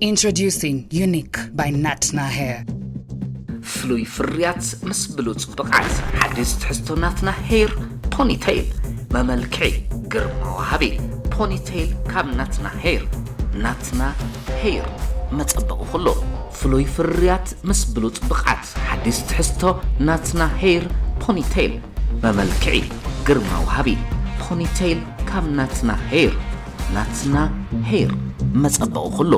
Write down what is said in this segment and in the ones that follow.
Introducing Unique by Natna Hair. ፍሉይ ፍርያት ምስ ብሉጽ ብቕዓት። ሓዲስ ትሕዝቶ ናትና ሄር ፖኒቴይል። መመልክዒ፣ ግርማ ወሃቢ። ፖኒቴይል ካብ ናትና ሄር። ናትና ሄር፣ መጸበቒ ኩሉ። ፍሉይ ፍርያት ምስ ብሉጽ ብቕዓት። ሓዲስ ትሕዝቶ ናትና ሄር ፖኒቴይል። መመልክዒ፣ ግርማ ወሃቢ። ፖኒቴይል ካብ ናትና ሄር። ናትና ሄር፣ መጸበቒ ኩሉ።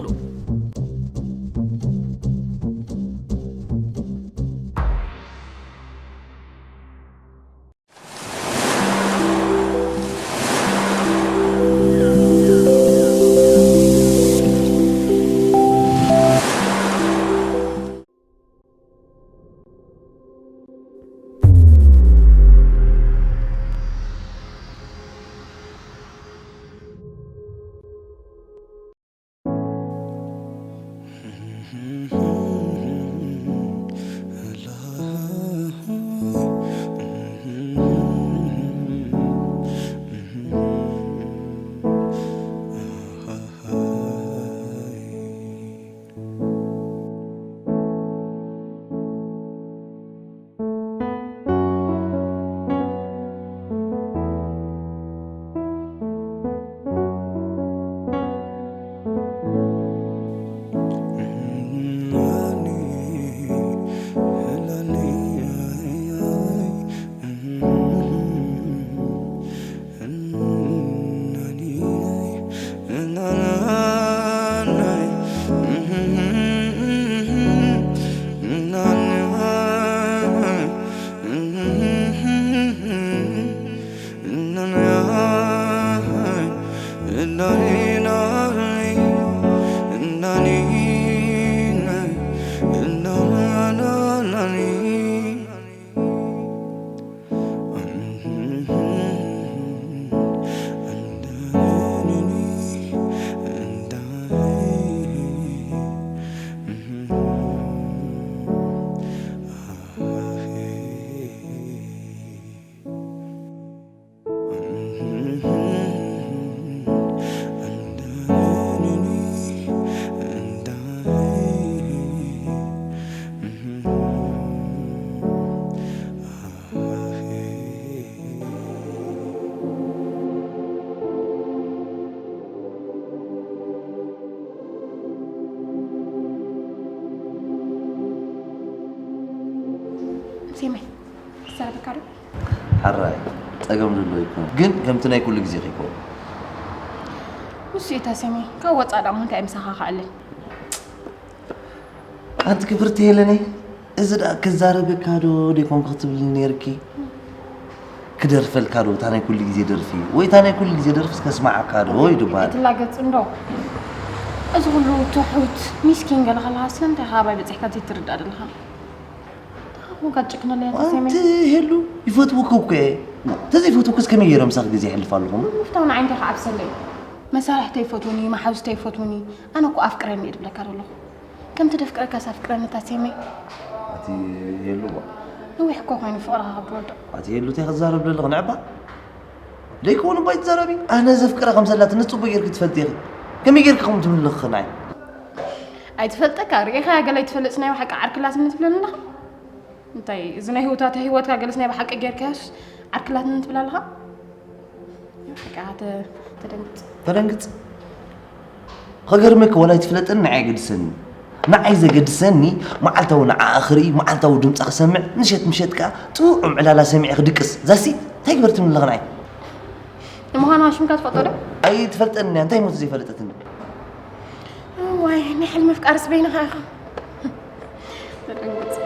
ሴመይ፣ ክዛረበካ ዶ? ሓራይ፣ ጸገም ዘሎ ይኮን፣ ግን ከምቲ ናይ ኩሉ ግዜ ከይኮን። ንሱ እዩ ታሰሚ፣ ካብ ወጻእ ደኣ እሞ እንታይ ምሳኻ ክኣልን? ኣንቲ ክብርቲ ሄለነይ፣ እዚ ደኣ ክዛረበካ ዶ ደይኮንኩ ክትብልኒ ነይርኪ? ክደርፈልካ ዶ እታ ናይ ኩሉ ግዜ ደርፊ? ወይ እታ ናይ ኩሉ ግዜ ደርፊስ ከስምዓካ ዶ ይድባል? ኣይትላገጽ እንዶ። እዚ ኩሉ ትሑት፣ ሚስኪን ገለ ከለኻ ስለምንታይ ካባይ በጺሕካ ዘይትርዳእ ዘለኻ? እንታይ ኮንካ ትጭክነለይ ኣንተ ሴሜ? ኣንቲ ሄሉ፣ ይፈትውኪ እኮ እየ። ተዘይፈትውክስ ከመይ ገይረ ምሳኺ ግዜ የሕልፍ ኣለኹ? ምፍታው ንዓይ እንታይ ክዓብሰለይ? መሳርሕተይ ይፈትውኒ፣ መሓዙተይ ይፈትውኒ። ኣነ እኮ ኣፍቅረኒ እየ ዝብለካ ዘለኹ። ከምቲ ደፍቅረካስ ኣፍቅረኒ እታ ሴሜ። ኣቲ ሄሉ ባ። ነዊሕ እኮ ኮይኑ ፍቕርኻ ካብ ተወድኦ። ኣቲ ሄሉ እንታይ ክዛረብ ዘለኹ ንዕባ? ደይከውን እባ ይትዛረቢ። ኣነ ዘፍቅራ ከም ዘላትኒ ጽቡቅ ጌርኪ ትፈልጢ ኢኺ። ከመይ ጌርኪ ከምኡ ትብሊ ኣለኺ ንዓይ? ኣይትፈልጠካ፣ ርኢኻያ ገለ ኣይትፈልጥ ናይ ብሓቂ ዓርክላትኒ ትብለኒ ኣለኻ? እንታይ፣ እዚ ናይ ህይወታታ ህይወትካ ገለስ ናይ ብሓቂ ጌርካዮስ ዓርክላትኒ ትብል ኣለኻ? ናይ ብሓቂ ኣተ-፣ ተደንግጽ። ተደንግጽ? ከገርመኪ፣ ወላ ኣይትፍለጥን፣ ንዓይ ኣይገድሰኒ። ንዓይ ዘገድሰኒ መዓልታዊ ንዓኣ ክርኢ፣ መዓልታዊ ድምጻ ክሰምዕ፣ ምሸት ምሸት ከኣ ጥዑም ዕላላ ሰሚዐ ክድቅስ። ዛሲ፣ እንታይ ግበርትኒ ኣለኺ ንዓይ? ንምዃኑ ሽምካ ትፈልጦ ዶ? ኣይትፈልጠኒ እያ፣ እንታይ ሞት ዘይፈለጠትኒ? እዋይ፣ ናይ ሕልሚ ኣፍቃርስ በይንኻ ኢኻ። ተደንግጽ።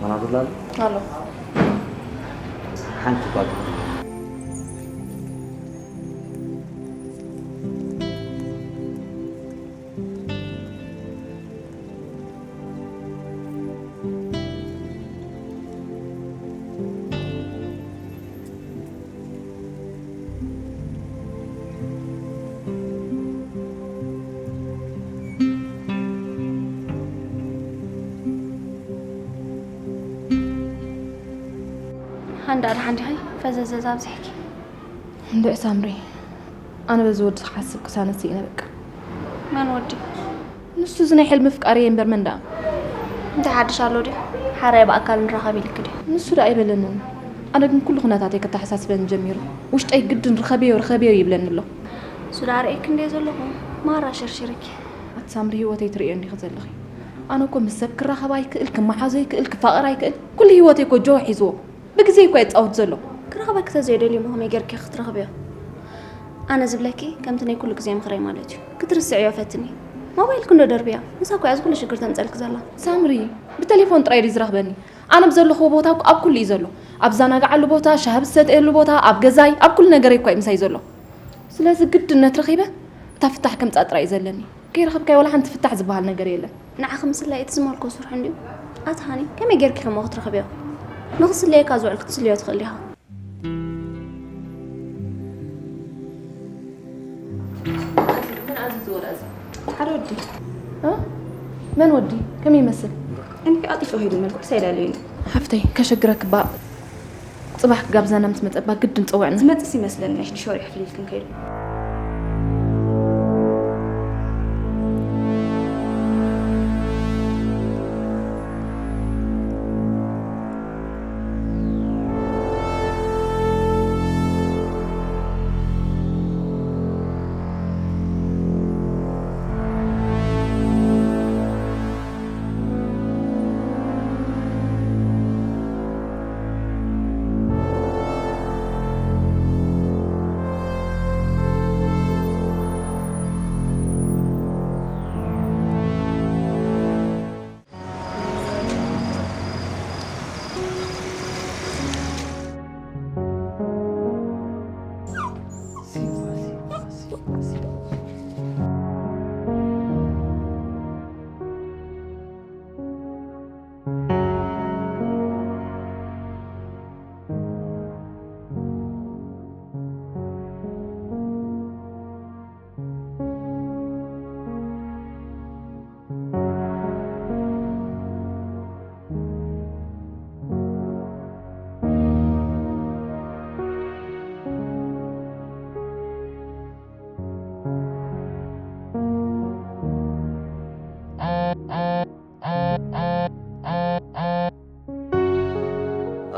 ተናግርላ ኣሎ። ኣሎ። ሓንቲ እኳ ትኹን። ሃንዳ ደሓን ዲኺ? ፈዘዘ ኣብዚሕኪ። እንድዒ ሳምሪ፣ ኣነ በዚ ወዲ ክሓስብ ክሳነ ስኢነ በቃ። መን ወዲ? ንሱ እዚ ናይ ሕልሚ ፍቃሪ እየ እምበር መን ደኣ? እንታይ ሓድሽ ኣሎ ድዩ? ሓራይ ብኣካል ንራኸብ ኢልኪ ድዩ? ንሱ ደኣ ኣይበለንን። ኣነ ግን ኩሉ ኩነታተይ ከተሓሳስበኒ ጀሚሩ። ውሽጠይ ግድን ርኸብዮ፣ ርኸብዮ ይብለኒ ኣሎ። እሱ ደኣ ርእየኪ እንድየ ዘለኹ፣ ማራ ሸርሺርኪ። ኣቲ ሳምሪ፣ ህይወተይ ትርእዮ እንዲኺ ዘለኺ። ኣነ እኮ ምስ ሰብ ክራኸብ ኣይክእል፣ ክመሓዞ ኣይክእል፣ ክፋቐር ኣይክእል። ኩሉ ህይወተይ እኮ ጆ ሒዝዎ። ብግዜ እኮ የጻወት ዘሎ። ክረኽበኪ ተዘይደልዩ እሞ ከመይ ጌርኪ ክትረኽብዮ? ኣነ ዝብለኪ ከምቲ ናይ ኩሉ ግዜ ምኽረይ ማለት እዩ። ክትርስዕዮ ፈትኒ። ሞባይልኪ እንዶ ደርብያ። ንሳ እኮ እያ እዚ ኩሉ ሽግር ተምጸልኪ ዘላ። ሳምሪ፣ ብቴሌፎን ጥራይ ድዩ ዝረኽበኒ? ኣነ ብዘለኹዎ ቦታ እኮ ኣብ ኩሉ እዩ ዘሎ። ኣብ ዝዘናግዓሉ ቦታ፣ ሻሂ ብዝሰትየሉ ቦታ፣ ኣብ ገዛይ፣ ኣብ ኩሉ ነገረይ እኮ እዩ ምሳይ ዘሎ። ስለዚ ግድነት ረኺበ እታ ፍታሕ ከምጻእ ጥራይ እዩ ዘለኒ። ከይረኸብካዮ ዋላ ሓንቲ ፍታሕ ዝበሃል ነገር የለን። ንዓኺ ምስላ እቲ ዝመልኮ ስርሑ እንድዩ። ኣቲ ሃኒ፣ ከመይ ጌርኪ ከሞ ክትረኽብዮ? ንኽስለየካ ዝውዕል ክትስልዮ ትኽእል ዲኻ? ሓደ ወዲ። እ? መን ወዲ? ከመይ ይመስል? እንኪ ኣጢፎ ሄዱ መልኩ ክሳይ ዳልዩኒ። ሓፍተይ፣ ከሸግረክ እባ ጽባሕ ክጋብዘና ምስ መጸ እባ ግድን ጸውዕና። ዝመጽስ ይመስለኒ፣ ናይ ሽዱሽተ ወርሒ ፍልልይ ክንከይዱ።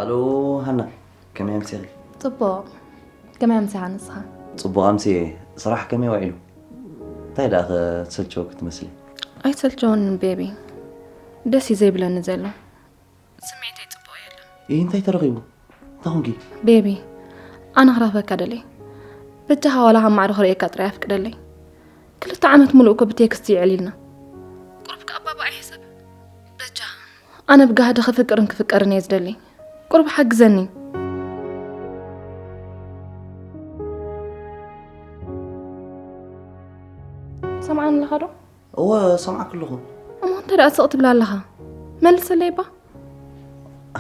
ኣሎ ሃና፣ ከመይ ኣምሲኺ? ጽቡቕ። ከመይ ኣምሲኻ ንስኻ? ጽቡቕ ኣምስየ። ስራሕ ከመይ ውዒሉ? እንታይ ደኣ ከ ትሰልቸወኪ ትመስሊ? ኣይሰልቸወንን ቤቢ። ደስ እዩ ዘይብለኒ ዘሎ። ስምዒተይ ጽቡቕ የለን። ይህ እንታይ ተረኺቡ? እንታይ ኾንኪ? ቤቢ፣ ኣነ ክረኽበካ ደልየ። በጃኻ ዋላ ካብ ማዕዶ ክርእየካ ጥራይ ኣፍቅደለይ። ክልተ ዓመት ሙሉእ እኮ ብቴክስት ይዕሊልና። ቁሩብ ከኣ ባባ ኣይሕሰብ። በጃኻ። ኣነ ብጋህዲ ክፍቅርን ክፍቀርን እየ ዝደሊ። ቁሩብ ሓግዘኒ። ሰምዓኒ ኣለኻ ዶ? እወ፣ ሰምዓኪ ኣለኹ። እሞ እንታይ ደኣ ስቕ ትብል ኣለኻ? መልሰለይ እባ።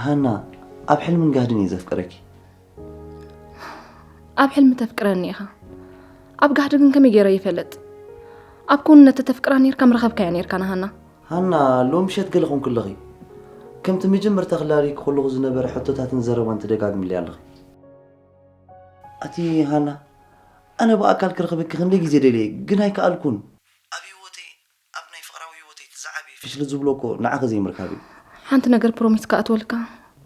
ሃና፣ ኣብ ሕልምን ጋህድን እየ ዘፍቅረኪ። ኣብ ሕልሚ ተፍቅረኒ ኢኻ። ኣብ ጋህዲ ግን ከመይ ገይረ ይፈልጥ? ኣብ ክውንነት ተተፍቅራ ነይርካ ምረኸብካያ ነይርካ ንሃና። ሃና፣ ሎሚ ምሸት ገለ ኮንኪ ኣለኺ። ከምቲ መጀመርታ ክላለየኪ ከለኹ ዝነበረ ሕቶታትን ዘረባን ትደጋግምለይ ኣለኺ። ኣቲ ሃና፣ ኣነ ብኣካል ክረኽበኪ ክንደይ ግዜ ደልየ፣ ግን ኣይከኣልኩን። ኣብ ህይወተይ፣ ኣብ ናይ ፍቕራዊ ህይወተይ እቲ ዝዓበየ ፍሽል ዝብሎ እኮ ንዓኺ ዘይምርካብ እዩ። ሓንቲ ነገር ፕሮሚስ ክኣትወልካ፣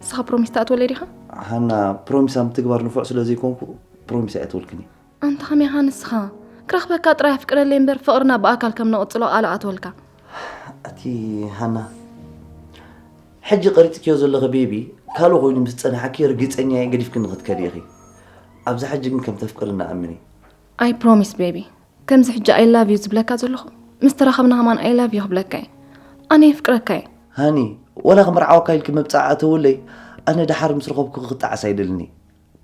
ንስኻ ፕሮሚስ ትኣትወለይ ዲኻ? ሃና፣ ፕሮሚስ ኣብ ምትግባር ንፉዕ ስለ ዘይኮንኩ፣ ፕሮሚስ ኣይኣትወልክን እየ። ኣንታ ከመይ ኢኻ ንስኻ? ክረኽበካ ጥራይ ኣፍቅረለይ እምበር፣ ፍቕርና ብኣካል ከም ነቕጽሎ ቃል እኣትወልካ። ኣቲ ሃና፣ ሕጂ ቀሪጽክዮ ዘለኺ ቤቢ፣ ካልእ ኮይኑ ምስ ጸንሓኪ፣ ርግጸኛ እየ ገዲፍክኒ ክትከዲ ኢኺ። ኣብዛ ሕጂ ግን ከም ተፍቅርኒ ኣምን እየ። I promise ቤቢ። ከምዚ ሕጂ I love you ዝብለካ ዘለኹ፣ ምስ ተራኸብና ከማን I love you ክብለካ እየ። ኣነ የፍቅረካ እየ። ሃኒ፣ ወላ ክምርዓወካ ኢልኪ ምብጻዕ ኣተውለይ፣ ኣነ ደሓር ምስ ረኸብኩ ክጣዓስ ኣይደልኒ።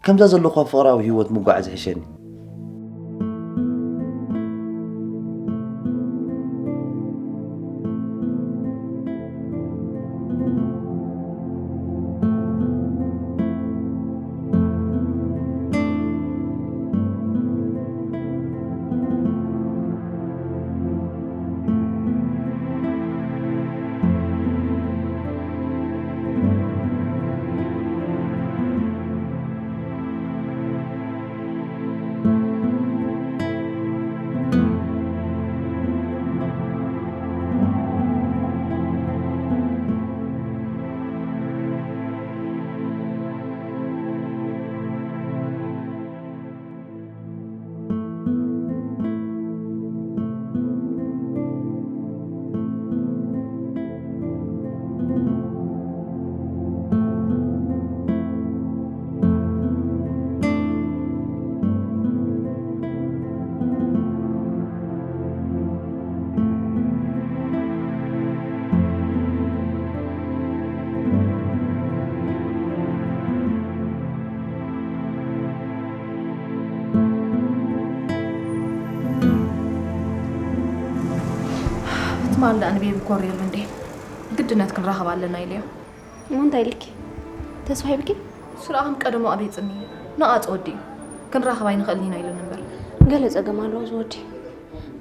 ከምዛ ዘለኹ ኣብ ፍቕራዊ ህይወት ምጓዓዝ ይሕሸኒ። ትማል ደኣ ንቤቢ ኮሪር እንዴ ግድነት ክንራኸብ ኣለና ኢለዮ። እሞ እንታይ ኢልኪ? ተስፋ ሂብኪ? እሱ ደኣ ከም ቀደሙ ኣቤጽኒ። ንኣጽ ወዲ ክንራኸብ ኣይንኽእልን ኢና ኢሉኒ እምበር። ገለ ጸገም ኣለዎ ዝወዲ።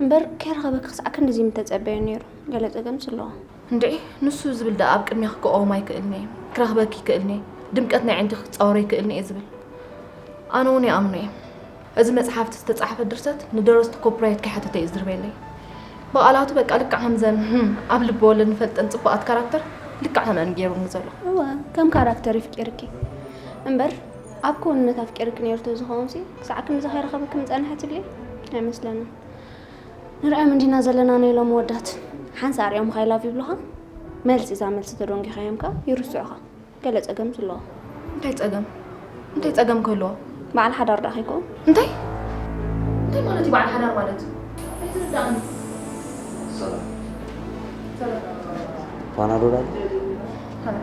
እምበር ከይረኸበኪ ክሳዕ ክንድዚ ምተጸበዮ ነይሩ። ገለ ጸገምስ ኣለዎ። እንድዒ፣ ንሱ ዝብል ደኣ ኣብ ቅድሜኺ ክቐውም ኣይክእልን እየ። ክረኽበኪ ይክእልን እየ። ድምቀት ናይ ዓይንትኺ ክጻወሮ ይክእልን እየ ዝብል። ኣነ እውን ይኣምኖ እየ። እዚ መጽሓፍቲ ዝተጻሕፈ ድርሰት ንደረስቲ ኮፒራይት ከይሓተተ እዩ ዝድርበየለይ። ብቓላቱ በቃ ልክዕ ከምዘን ህም ኣብ ልቢ ወለድ ንፈልጠን ጽቡቓት ካራክተር ልክዕ ከምአን ገይሩኒ ዘሎ። እወ፣ ከም ካራክተር ይፍቂርኪ። እምበር ኣብ ክውንነት ኣፍቂርኪ ነይሩ ተዝኸውንሲ ክሳዕ ክንድዚ ከይረኸበኪ ምጸንሐ ትብሊ? ኣይመስለንን። ንርኣዮም እንዲና ዘለና ናይ ሎም ወዳት። ሓንሳእ ሪኦም ከ I love you ይብሉኻ? መልሲ እዛ መልሲ ተደንጊኻዮም ከ ይርስዑኻ። ገለ ጸገም ኣለዎ። እንታይ ጸገም? እንታይ ጸገም ክህልዎ? በዓል ሓዳር ደኣ ከይኮን? እንታይ? እንታይ ማለት እዩ በዓል ሓዳር ማለት? ኣይትርዳእኒ። ሰላም። ሰላም። ፓናዶል ኣለ? ሃላ።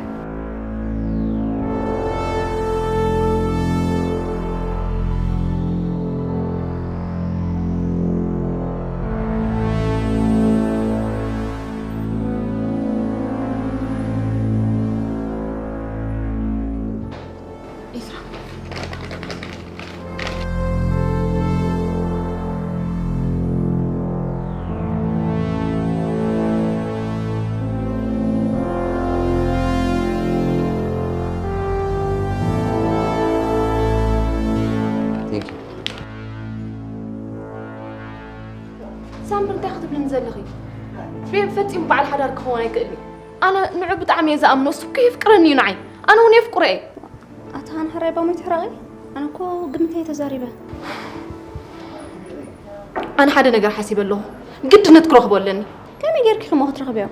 Thank you. ሳምሪ፣ እንታይ ክትብልኒ ዘለኺ? ቤብ ፈጺሙ በዓል ሓዳር ክኸውን ኣይክእልን እዩ። ኣነ ንዑ ብጣዕሚ እየ ዝኣምኖ፣ እሱ እኮ የፍቅረኒ እዩ ንዓይ። ኣነ እውን የፍቅሮ እየ። ኣታ ሃን ሕራይ ባሞይ ትሕረቒ? ኣነ እኮ ግምተይ ተዛሪበ። ኣነ ሓደ ነገር ሓሲበ ኣለኹ። ግድነት ክረኽቦ ኣለኒ። ከመይ ጌርኪ ከሞ ክትረኽብዮ?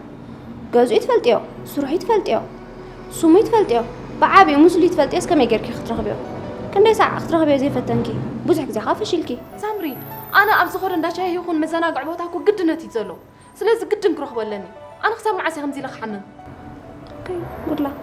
ገዝኡ ትፈልጥዮ፣ ስርሑ ትፈልጥዮ፣ ስሙ ትፈልጥዮ፣ ብዓቢኡ ምስሉ ትፈልጥዮስ ከመይ ጌርኪ ክትረኽብዮ? ክንደይ ሳዕ ክትረኽብዮ ዘይፈተንኪ? ብዙሕ ግዜ ኸዓ ፈሺልኪ። ሳምሪ፣ ኣነ ኣብ ዝኾነ እንዳ ሻሂ ይኹን መዘናግዒ ቦታ እኮ ግድነት እዩ ዘሎ። ስለዚ ግድን ክረኽቦ ኣለኒ። ኣነ ክሳብ መዓስ እየ ከምዚ ኢለ ክሓምም? ኦኬ፣ ጉድ ላክ።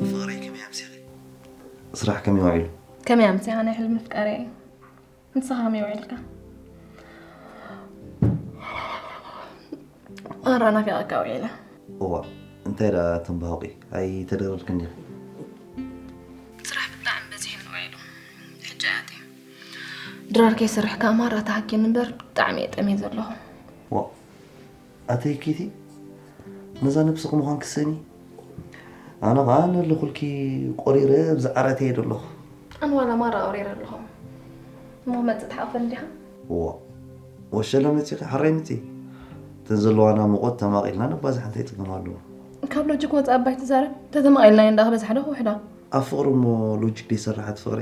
ፍቕረይ፣ ከመይ ኣምሲኺ? ስራሕ ከመይ ውዒሉ? ከመይ ኣምሲኻ ናይ ሕልሚ ፍቃረይ? ንስኻ ከመይ ውዒልካ? ኣራ ናፊቐካ ውዒለ። እዋ፣ እንታይ ደኣ ተንባሁቂ? ኣይተደረርክን ዲኺ? ስራሕ ብጣዕሚ በዚሑ ውዒሉ። ሕጂ ኣትየ። ድራር ከይሰርሕ ከኣ ማራ ተሃኪኒ እምበር ብጣዕሚ እየ ጠምየ ዘለኹ። ዋ፣ ኣተይ ኪቲ፣ ነዛ ነብስኺ ምዃን ክሰኒ። ኣነ ኸኣ ነለኹልኪ ቆሪረ ኣብዚ ዓራት እየ ዘለኹ። ኣነ ዋላ ማራ ቆሪረ ኣለኹ። እሞ ክመጽእ ትሓቕፈኒ ዲኻ? እዋ፣ ወሸለ መፂኺ፣ ሕራይ ምፂ። እተን ዘለዋና ሙቐት ተማቒልና ነባዝሕ እንታይ ፀገም ኣለዎ? ካብ ሎጂክ ወፃእ ኣባይ ትዛረብ። ተተማቒልና እንዳ ክበዝሓ ዶ ክውሕዳ? ኣብ ፍቕሪ እሞ ሎጂክ ደይሰርሓት ፍቕሪ።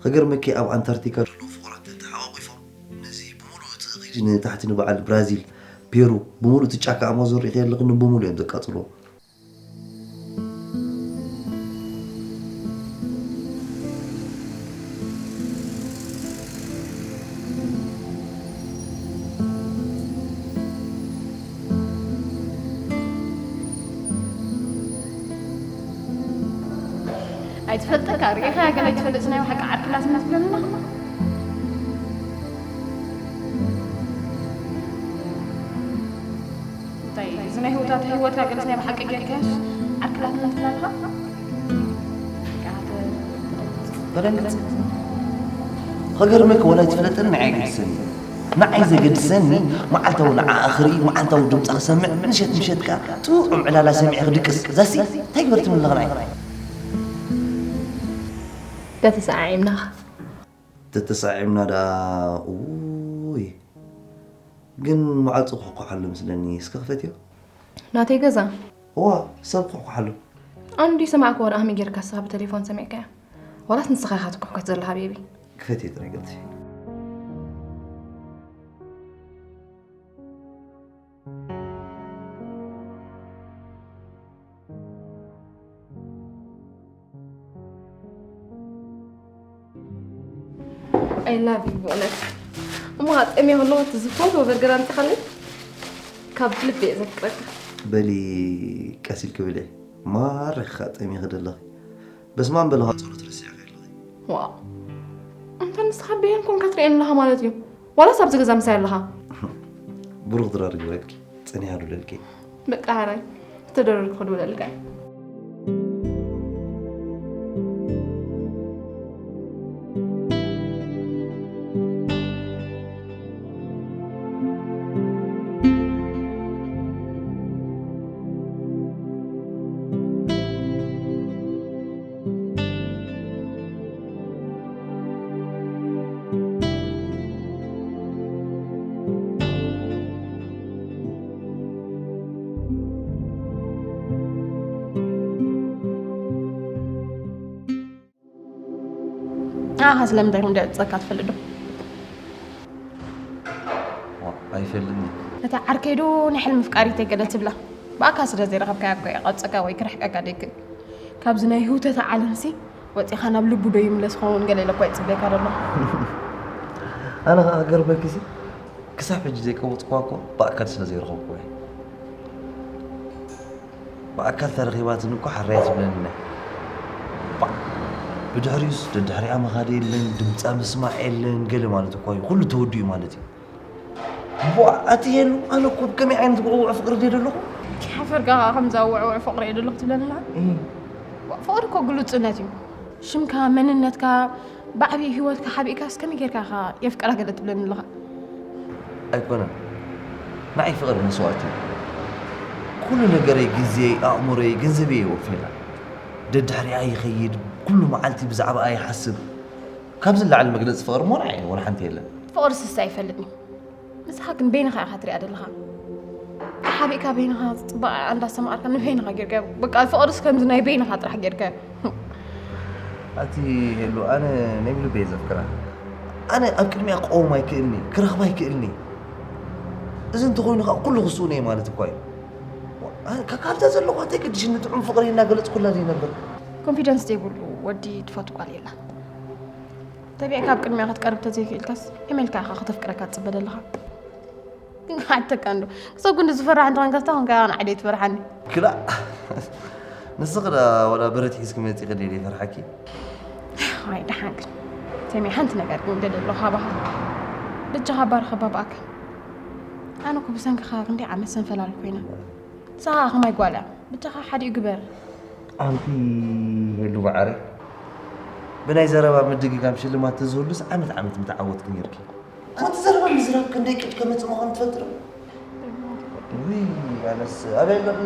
ክገርመኪ ኣብ ኣንታርክቲካ ዘለዉ ፍቑራት ተተሓቋቒፎም ነዚ ብምሉእ እቲ ኣኺዲ ንታሕቲ ንበዓል ብራዚል፣ ፔሩ፣ ብምሉእ እቲ ጫካ ኣማዞን ርኢኺ ኣለኺ፣ ንብምሉእ እዮም ዘቃጽልዎ። ኣይትፈልጠካ ርኢኻ ገለ ኣይትፈልጥ ናይ ብሓቂ ዓርክላት መስለና። እንታይ እዚ ናይ ህውታት ህይወትካ ገለስ ናይ ብሓቂ ጌርካስ ዓርክላት መስለና። በለንግጽ። ከገርመክ ወላ ይትፈለጠኒ ንዓይ ገድሰኒ። ንዓይ ዘገድሰኒ መዓልታዊ ንዓኣ ክርኢ፣ መዓልታዊ ድምጻ ክሰምዕ፣ ምሸት ምሸት ከኣ ጥዑም ዕላላ ሰሚዐ ክድቅስ። ዛሲ እንታይ ግበርትኒ ኣለኻ ንዓይ? ተተሰዓዒምና። ተተሰዓዒምና ደኣ፣ ኡይ። ግን መዓልቲ ክኩሓሉ ምስለኒ፣ እስከ ክፈትዮ? ናተይ ገዛ? እዋ፣ ሰብ ክኩሓሉ። ኣንዲ ሰማዕክዎ ደኣ ከመይ ጌርካ ንስኻ ብቴሌፎን ሰሚዕካያ? ዋላስ ንስኻ ኢኻ ትኩሕከት ዘለኻ ቤቢ? ክፈትዮ ጥራይ ገልቲ። I love you ብእውነት። እሞ ኣጠምየ ከለኹ እቲ ዝፈትዎ በርገር ኣምፂኻለይ ካብ ልቢ እየ ዘፍቅረካ። በሊ ቀስ ኢልኪ ብልዒ። ማረኻ ጠሚኺ ደለኺ። በስማም በለኻ ጸሎት ረሲዕኺ ኣለኺ። ዋው። እንተ ንስኻ በየን ኮንካ ትርእየኒ ኣለኻ ማለት እዩ? ዋላስ ኣብዚ ገዛ ምሳይ ኣለኻ? ብሩኽ ድራር ይግበረልኪ። ጸኒሓ ዶ ደልኪ? በቃ ሕራይ። ተደረርኩ ክድውለልካ እየ። ንዓኻ ስለምንታይ ከም ደዕጸካ ትፈልጥ ዶ? ዋ፣ ኣይፈልጥን እየ። ነታ ዓርከይ ዶ ናይ ሕልሚ ፍቃሪተይ ገለ ትብላ? ብኣካል ስለ ዘይረኸብካያ እኮ እየ ቀብጸካ ወይ ክርሕቀካ ደይክእል። ካብዚ ናይ ህውተታ ዓለምሲ ወጺኻ ናብ ልቡ ዶ ይምለስ ኸውን ገለ ኢለ እኮ እየ ጽበየካ ዘሎ። ኣነ ኸኣ ክገርመኪሲ፣ ክሳብ ሕጂ ዘይቀበጽኩዋ እኮ ብኣካል ስለ ዘይረኸብኩዋ እየ። ብኣካል ተረኺባትኒ እኮ ሓራይ ትብለኒ እያ። ባዕ! ብድሕሪኡስ ደድሕሪኣ ምኻድ የለን፣ ድምጻ ምስማዕ የለን፣ ገለ ማለት እኮ እዩ። ኩሉ ተወዲኡ ማለት እዩ። ቧዕ! ኣቲ ሄሉ፣ ኣነ እኮ ብከመይ ዓይነት ውዕውዕ ፍቕሪ ድየ ዘለኹ? ሓፈርካ ከምዛ ውዕውዕ ፍቕሪ እየ ዘለኹ ትብለኒ ኣለኻ? እህ። ፍቕሪ እኮ ግሉጽነት እዩ። ሽምካ፣ መንነትካ፣ ብዓብዪ ህይወትካ ሓቢእካስ ከመይ ጌርካ ኢኻ የፍቅራ ገለ ትብለኒ ኣለኻ? ኣይኮነን። ንዓይ ፍቕሪ መስዋእቲ እዩ። ኩሉ ነገረይ፣ ግዜይ፣ ኣእምሮይ፣ ገንዘበይ እየ ወፊላ። ደድሕሪኣ ይኸይድ፣ ኩሉ መዓልቲ ብዛዕባኣ ይሓስብ። ካብዚ ንላዕሊ መግለጺ ፍቕሪ እሞ ንዓይ ወላ ሓንቲ የለን። ፍቕሪ ስሳ ኣይፈልጥን እዩ። ንስኻ ግን በይንኻ ኢኻ ትሪኣ ዘለኻ። ሓቢእካ በይንኻ ጽባቐ እንዳስተማቐርካ ንበይንኻ ጌርካዮ። በቃ ፍቕርስ ከምዚ ናይ በይንኻ ጥራሕ ጌርካዮ። ኣቲ ሄሉ፣ ኣነ ናይ ብልቢ እየ ዘፍቅራ። ኣነ ኣብ ቅድሚኣ ክቐውም ኣይክእልኒ፣ ክረኽባ ኣይክእልኒ። እዚ እንተኾይኑ ከኣ ኩሉ ክስኡን እየ ማለት እኳ እዩ። ኣነ ከካብታ ዘለኹ እንታይ ገድሽኒ ጥዑም ፍቕሪ እናገለጽኩላ ዘይነብር። ኮንፊደንስ ዘይብሉ ወዲ ትፈቱ ጓል የላ። ተቢዕካ ኣብ ቅድሚኣ ክትቀርብ ተዘይክእልካስ ከመይ ኢልካ ኢኻ ከተፍቅረካ ትጽበ ዘለኻ? ግን ክሓተካ እንዶ፣ ክሳብ ክንዲ ዝፈራሕ እንተኾንካስ እንታይ ኮንካ ንዓይ ደይትፈርሓኒ? ክላእ፣ ንስኺ ደኣ ወላ ብረት ሒዝኪ መጺኺ ድየ ዘይፈርሓኪ? ዋይ ደሓን ግን፣ ተሜ ሓንቲ ነገር ግን ገለ ኣሎ ካባኻ። በጃኻ ባርኸ ባብኣካ። ኣነ እኮ ብሰንክኻ ክንደይ ዓመት ሰንፈላል ኮይነ። ንስኻ ከማይ ጓል እያ። በጃኻ ሓዲኡ ግበር። ኣንቲ ሄሉ መዓረይ፣ ብናይ ዘረባ ምድግጋም ሽልማት ተዝህሉስ ዓመት ዓመት ምተዓወትኪ ነይርኪ። ኣንቲ ዘረባ ምዝራብ ክንደይ ቅጭ ከመጽእ ምዃኑ ትፈልጢ ዶ? ውይ፣ ኣነስ ኣበይ ኣለኺ?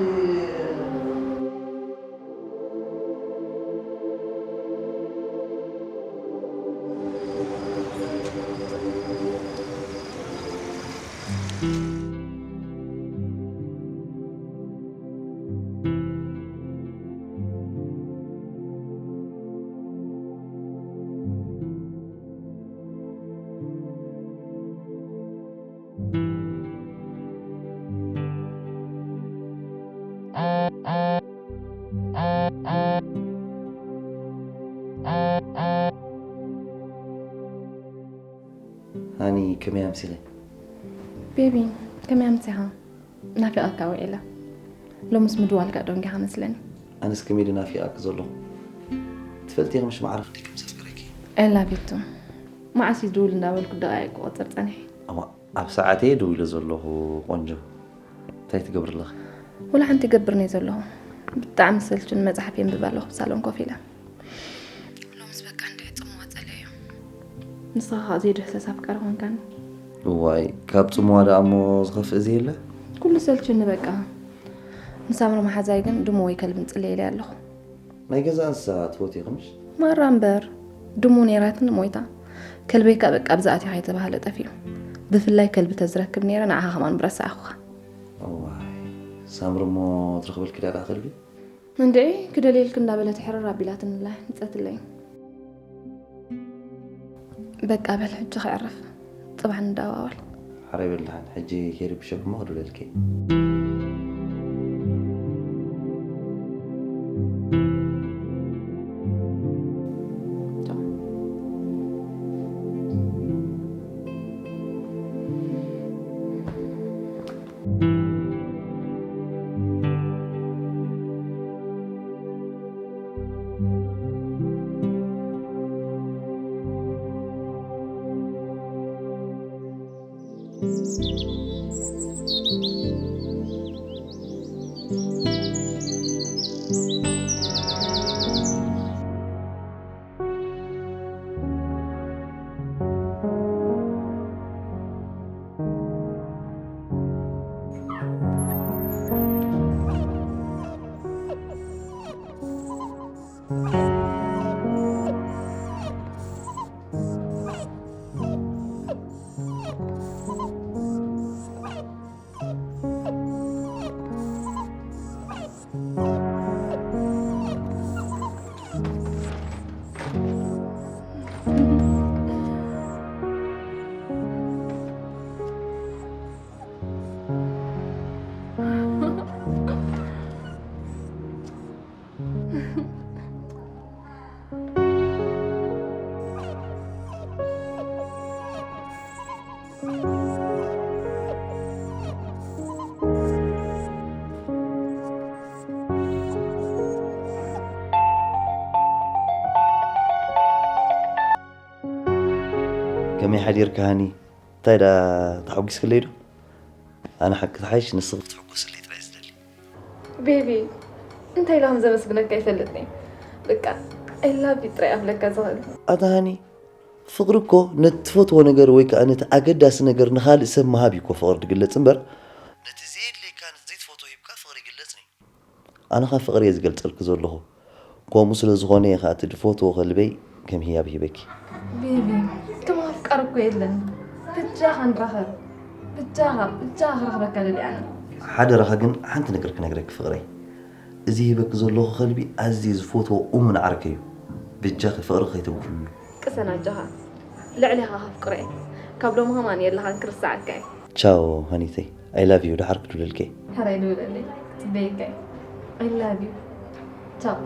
ከመይ ኣምሲኺ? ቤቢ፣ ከመይ ኣምሲኻ? ናፊቐካ ውዒለ። ሎምስ ምድዋልካ ደንጊኻ መስለኒ። ኣነስ ከመይ ድናፊቐኪ ዘለኹ? ትፈልጢ ኢኺ ምሽ ማዕረ ክንደይ ከም ዘፍቅረኪ። I love you too። መዓስ እዩ ዝድውል እንዳበልኩ ደቓይቅ ክቆጽር ጸኒሐ። እዋ፣ ኣብ ሰዓተይ ደዊለ ዘለኹ ቆንጆ። እንታይ ትገብሪ ኣለኺ? ወላ ሓንቲ ይገብርን እየ ዘለኹ። ብጣዕሚ ሰልቹን መጽሓፍ የንብብ ኣለኹ ብሳሎን ኮፍ ኢለ። ሎምስ በቃ እንድዒ ጽምዋ ጸለዮ። ንስኻ ኸኣ ዘይድህሰስ ኣፍቃሪ ኾንካኒ። እዋይ፣ ካብ ጽምዋ ደኣ እሞ ዝኸፍእ ዘየለ? ኩሉ ሰልቹኒ በቃ። ንሳምሪ መሓዛይ ግን ድሙ ወይ ከልቢ ንጽለየለይ ኣለኹ። ናይ ገዛ እንስሳ ትፈትዊ ኢኺ ምሽ? ማራ እምበር ድሙ ነይራትኒ ሞይታ። ከልበይ ከኣ በቃ ኣብዛ ኣትዩ ከይተባህለ ጠፊኡ። ብፍላይ ከልቢ ተዝረክብ ነይረ ንዓኻ ከማን ምረሳዕኹኻ። እዋይ፣ ሳምሪ እሞ ትረኽበልኪ ድያ ደኣ ከልቢ? እንድዒ ክደልየልኪ እንዳበለት ሕርር ኣቢላትንላ ንጸትለይ። በቃ በል ሕጂ ክዕርፍ ጽባሕ ንደዋወል። ሓራይ በል ደሓን፣ ሕጂ ከይርብሸኪ እሞ ክድውለልኪ እየ። ከመይ ሓዲርካ ሃኒ? እንታይ ዳ ተሓጒስክለይ ዶ? ኣነ ሓቂ ተሓይሽ ንስኺ ክትሕጎስለይ ጥራይ ዝደሊ። ቤቢ፣ እንታይ ኢለ ከም ዘመስግነካ ይፈልጥኒ። በቃ I love you ጥራይ ኣብለካ ዝኽእል። ኣታ ሃኒ፣ ፍቕሪ እኮ ነቲ ትፈትዎ ነገር ወይ ከኣ ነቲ ኣገዳሲ ነገር ንኻልእ ሰብ ምሃብ እዩ እኮ ፍቕሪ ዝግለጽ እምበር፣ ነቲ ዘየድልየካ ነቲ ዘይትፈትዎ ሂብካ ፍቕሪ ይግለጽን እዩ። ኣነ ኸኣ ፍቕሪ እየ ዝገልጸልኪ ዘለኹ። ከምኡ ስለ ዝኾነ እየ ኸኣ እቲ ዝፈትዎ ከልበይ ከም ህያብ ሂበኪ። ቤቢ፣ ከም ኣፍቃሪ እኮ የለን። ብጃኻ ንራኸብ። ብጃኻ፣ ብጃኻ ክረኽበካ ደልየ ኣነ። ሓደራኻ ግን ሓንቲ ነገር ክነግረኪ ፍቕረይ። እዚ ሂበኪ ዘለኹ ከልቢ ኣዝየ ዝፈትዎ እሙን ዓርከይ እዩ። ብጃኺ ፍቕሪ ከይተጉድልሉ። ቅሰን ኣጆኻ። ልዕሌኻ ከፍቅሮ እየ። ካብ ሎሚ ከማን የለኻን፣ ክርሰዓካ እየ። ቻው ሃኒተይ፣ I love you። ደሓር ክድውለልኪ እየ። ሕራይ ደውለለይ፣ ክጽበየካ እየ። I love you። ቻው።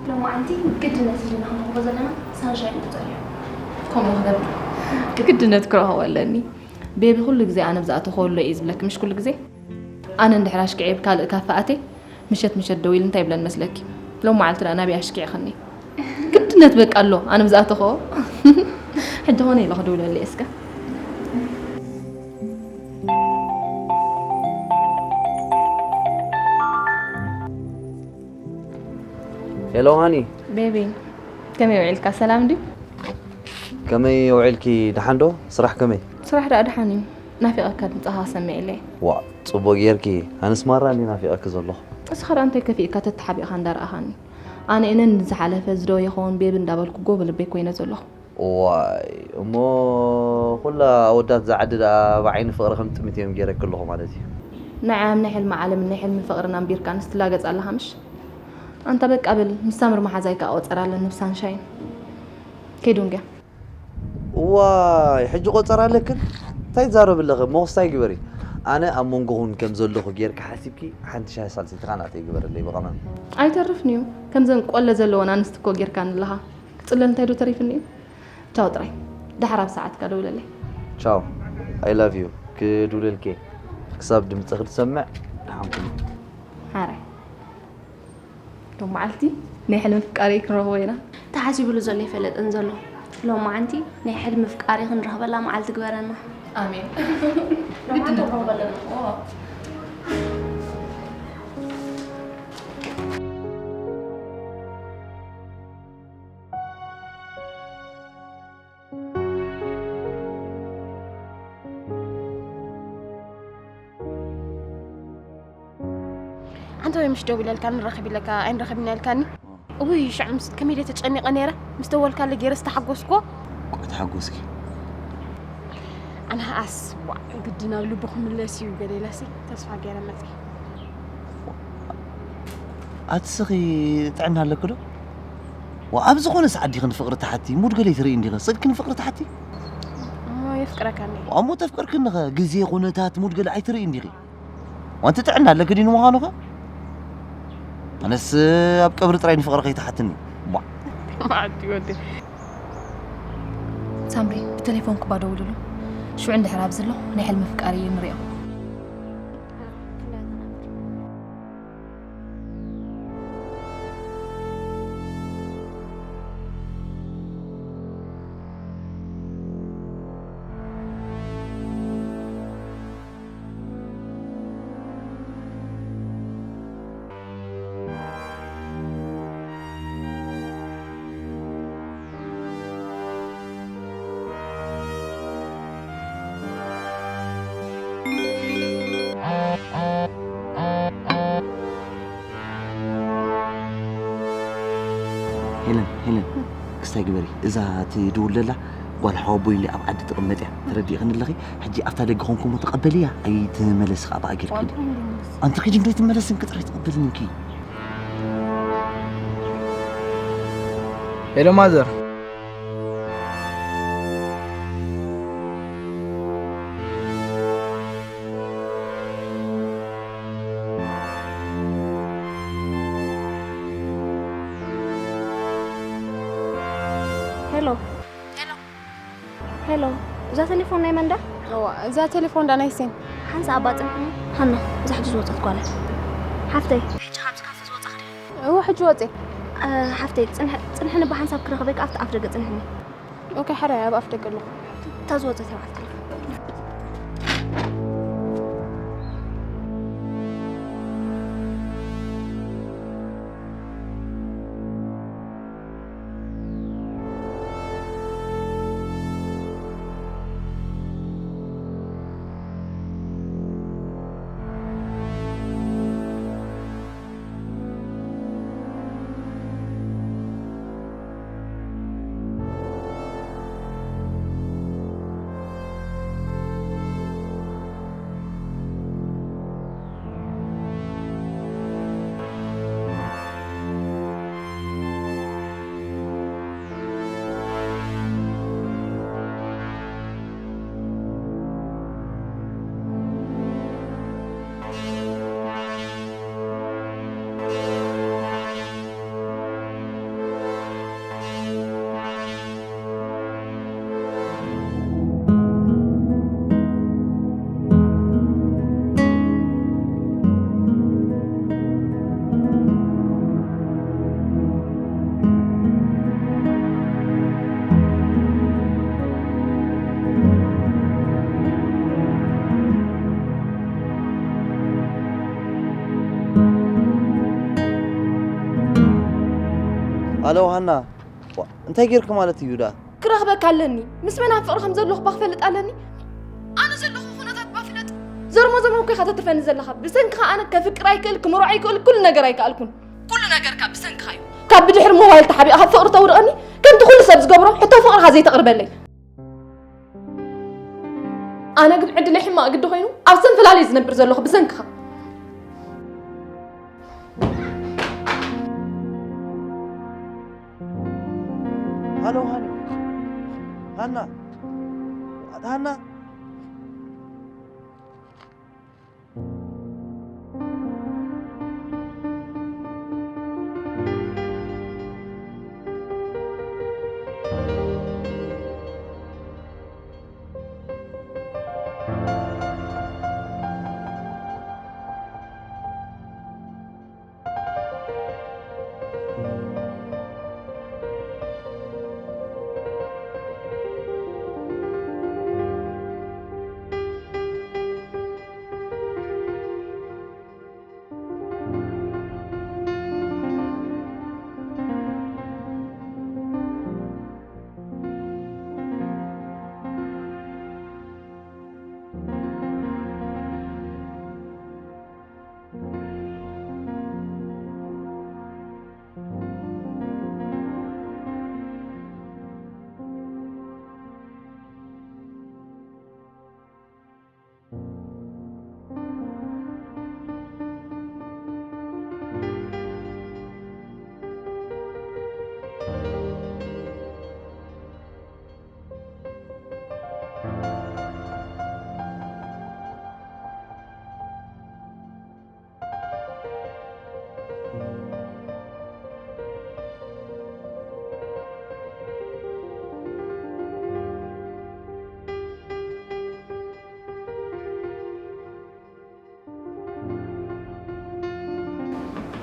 ሎማዓንቲ ግድነት ኢልና ክንረኽቦ ዘለና ሳንሻይን እዩ ተሪፉ። ከምኡ ክገብር ግድነት ክረኽቦ ኣለኒ። ቤቢ ኩሉ ግዜ ኣነ ብዝኣተኽዎ ኣሎ እዩ ዝብለኪ ምሽ ኩሉ ግዜ? ኣነ እንድሕር ኣሽኪዐ ኣብ ካልእ ካፈ ኣትየ ምሸት ምሸት ደው ኢሉ እንታይ ይብለኒ መስለኪ? ሎም መዓልቲ ደኣ ናበይ ኣሽኪዕኽኒ? ግድነት በቃ ኣሎ ኣነ ብዝኣተኽዎ። ሕጂ ኾነ ኢለ ክድውለሉ እየ እስከ። ሄሎ ሃኒ። ቤቢ ከመይ ውዒልካ ሰላም ድዩ? ከመይ ውዒልኪ ደሓን ዶ? ስራሕ ከመይ? ስራሕ ደኣ ደሓን እዩ። ናፊቐካ ድምፅኻ ክሰምዕ ኢለ እየ። ዋእ ፅቡቕ ጌርኪ። ኣነስ ማራ እንድየ ናፊቐኪ ዘለኹ። ንስኻ ደኣ እንታይ ከፊእካ ተተሓቢእካ እንዳረኣኻኒ? ኣነ እነን ዝሓለፈ ዝደወ ይኸውን ቤቢ እንዳበልኩ ጎ ብልበይ ኮይነ ዘለኹ። ዋይ እሞ ኩላ ኣወዳት ዝዓዲ ደኣ ብዓይኒ ፍቕሪ ከም ጥምት እዮም ገይረኪ ኣለኹ ማለት እዩ። ንዓም ናይ ሕልሚ ዓለምን ናይ ሕልሚ ፍቕርን ኣንቢርካ ንስትላገጽ ኣለኻ ምሽ? ኣንታ በቃ በል፣ ምስ ሳምሪ መሓዛይ ከኣ ቆጸር ኣለኒ ብሳንሻይን። ከይዱ እንግያ። ዋይ ሕጂ ቆጸር ኣለክን? እንታይ ትዛረብ ኣለኺ? ሞኽስታይ ግበሪ። ኣነ ኣብ መንጎኹን ከም ዘለኹ ጌርካ ሓሲብኪ ሓንቲ ሻሂ ሳልሰይቲ ከኣ ናተይ ግበረለይ ብቐመም። ኣይተርፍን እዩ። ከምዘን ቆለ ዘለወን ኣንስቲ እኮ ጌርካኒ ኣለኻ። ክጽለል እንታይ ዶ ተሪፍኒ እዩ? ቻው ጥራይ። ደሓር ኣብ ሰዓትካ ደውለለይ። ቻው I love you። ክድውለልኪ ክሳብ ድምፅኺ ትሰምዕ ደሓን ኩኒ። ሓራይ ሎም መዓልቲ ናይ ሕልሚ ፍቃሪ ክንረኽቦ ኢና። ተሓሲብሉ ዘሎ ይፈለጥን ዘሎ ሎም መዓንቲ ናይ ሕልሚ ፍቃሪ ክንረኽበላ መዓልቲ ግበረና። ኣሜን። ግድን ክንረኽበለና። ኣንተ ወይ ምሽ ደው ኢለልካ ንራኸብ ኢለካ ኣይንራኸብና ኢልካኒ። እውይ ሽዑ ምስ ከመይ ኢለ ተጨኒቐ ነይረ ምስ ደወልካለ ገይረ ዝተሓጎስኮ። ቆይ ተሓጎስኪ? ኣነ ኸኣስ ዋ ግዲ ናብ ልቡ ክምለስ እዩ ገለ ኢለሲ ተስፋ ገይረ መፅእ። ኣቲ ስኺ ጥዕና ኣለኪ ዶ? ዋ ኣብ ዝኾነ ሰዓት ዲኺ ንፍቕሪ ትሓቲ? ሙድ ገለ ኣይትርኢ እንዲኺ? ስእልኪ ንፍቕሪ ትሓቲ? እሞ የፍቅረካ እንዴ? እሞ ተፍቅርክኒ ኸ ግዜ ኩነታት ሙድ ገለ ኣይትርኢ እንዲኺ? ዋንቲ ጥዕና ኣለኪ ድዩ ንምዃኑ ኸ? ኣነስ ኣብ ቀብሪ ጥራይ ንፍቕሪ ከይትሓትኒ። ቧዕ። ማዕዲ ወዲ ሳምሪ ብቴሌፎን ክባ ደውልሉ። ሽዑ እንድሕር ኣብዚ ኣለኹ ናይ ሕልሚ ፍቃሪ እዩ ንሪኦ። ሄለን ሄለን ክስታይ ግበሪ እዛ ትድውል ዘላ ጓል ሓወቦይ ኢለ ኣብ ዓዲ ትቕመጥ እያ ተረዲእኽኒ ኣለኺ ሕጂ ኣብታ ደገ ኾንኩሞ ተቐበልያ ኣይትመለስ ኸዓ ብኣጊርኪ ኣንቲ ኺድ እንዶ ኣይትመለስን ክጥራይ ትቐበልንኪ ሄሎ ማዘር ሄሎ ሄሎ፣ እዛ ቴሌፎን ናይ መን ድያ? እዋ፣ እዛ ቴሌፎን ዳ ናይ ሴን? ሓንሳእ ኣባ ጽንሕኒ። ሃና፣ እዛ ሕጂ ዝወጸት ጓል እያ። ሓፍተይ፣ ሕጂ ካብዚ ካፈ ዝወጻኺ ዲኺ? እወ፣ ሕጂ ወጽየ። እ፣ ሓፍተይ፣ ጽንሕ-፣ ጽንሕኒ ብሓንሳብ ክረኽበኪ ኣብቲ ኣፍ ደገ ጽንሕኒ። ኦኬ፣ ሓራይ ኣብ ኣፍ ደገ ኣለኹ። እታ ዝወጸት እያ በዓል ቴሌፎን። ኣለው ሃና እንታይ ጌርክ ማለት እዩ ዳ ክረኽበካ ኣለኒ ምስ መን ኣብ ፍቕሪ ከም ዘለኹ ባ ክፈልጥ ኣለኒ ኣነ ዘለኹ ኩነታት ባ ፍለጥ ዘርሞ ዘርሞ እኮ ኢኻ ተትርፈኒ ዘለኻ። ብሰንክኻ ኣነ ከፍቅር ኣይክእል፣ ክምርዖ ኣይክእል፣ ኩሉ ነገር ኣይከኣልኩን። ኩሉ ነገርካ ብሰንክኻ እዩ። ካብ ብድሕሪ ሞባይል ተሓቢእኻ ፍቕሪ ተውድቐኒ፣ ከምቲ ኩሉ ሰብ ዝገብሮ ሕቶ ፍቕርኻ ዘይተቕርበለይ። ኣነ ግን ዕድለይ ሕማቕ ግዲ ኮይኑ ኣብ ሰንፈላል እየ ዝነብር ዘለኹ ብሰንክኻ። ሃሎ ሃኒ። ሃና። ሃና።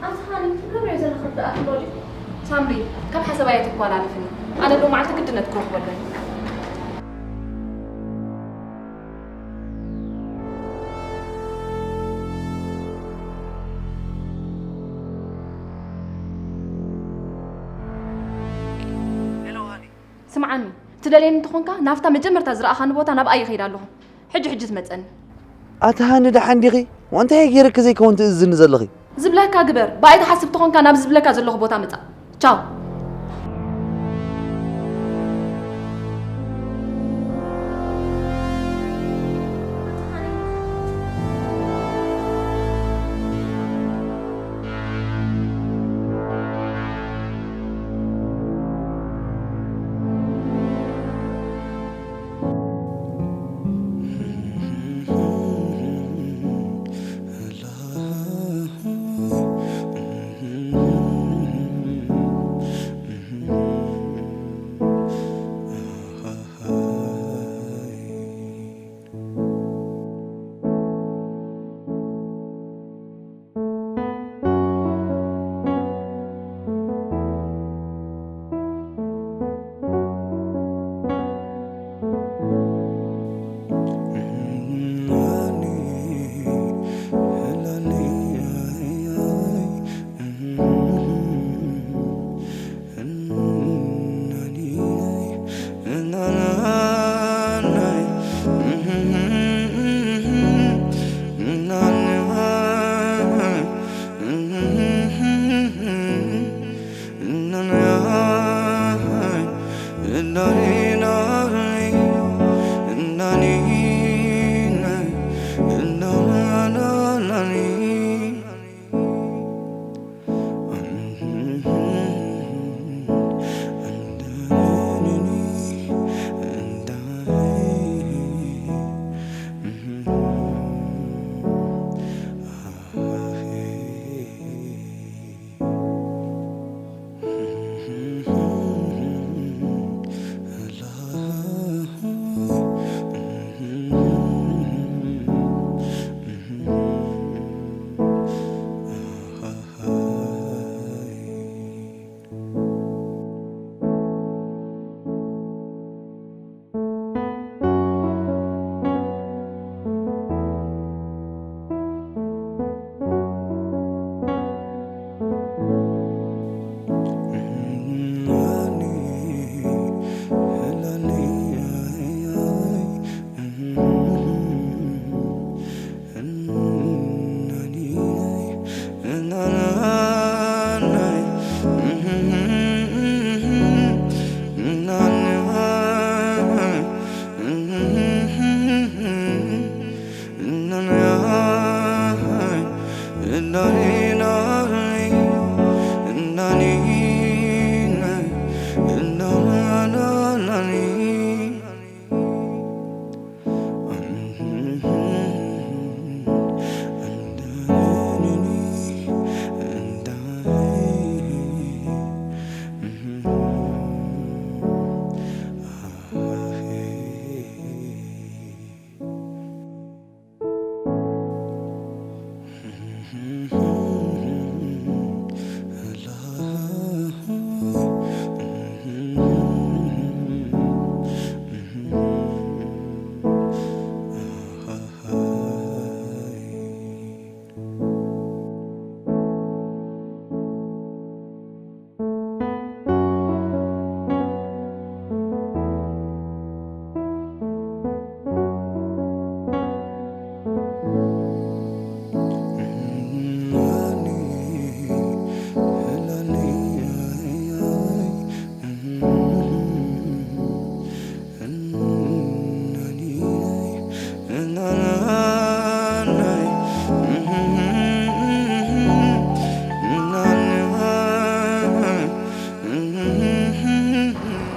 ኣንታ ሃኒ፣ ትገብርዮ ዘለኺ ርዳእኪ ዶ ድዩ? ሳምሪ፣ ካብ ሓሳብ ኣየተኮላልፍኒ። ኣነ ሎማዓልቲ ግድነት ክረኽቦ ኣለኒ። ሄሎ ሃኒ። ስምዓኒ፣ ትደልየኒ እንተኾንካ ናብታ መጀመርታ ዝረኣኻኒ ቦታ ናብኣ ይኸይድ ኣለኹ። ሕጂ ሕጂ ትመጸኒ። ኣታ ሃኒ ደሓን ዲኺ? ዋንታይ ገይረኪ ዘይከውን ትእዝዝኒ ዘለኺ? ዝብለካ ግበር። ብኣይ ትሓስብ ተኾንካ ናብ ዝብለካ ዘለኹ ቦታ ምጻእ። ቻው።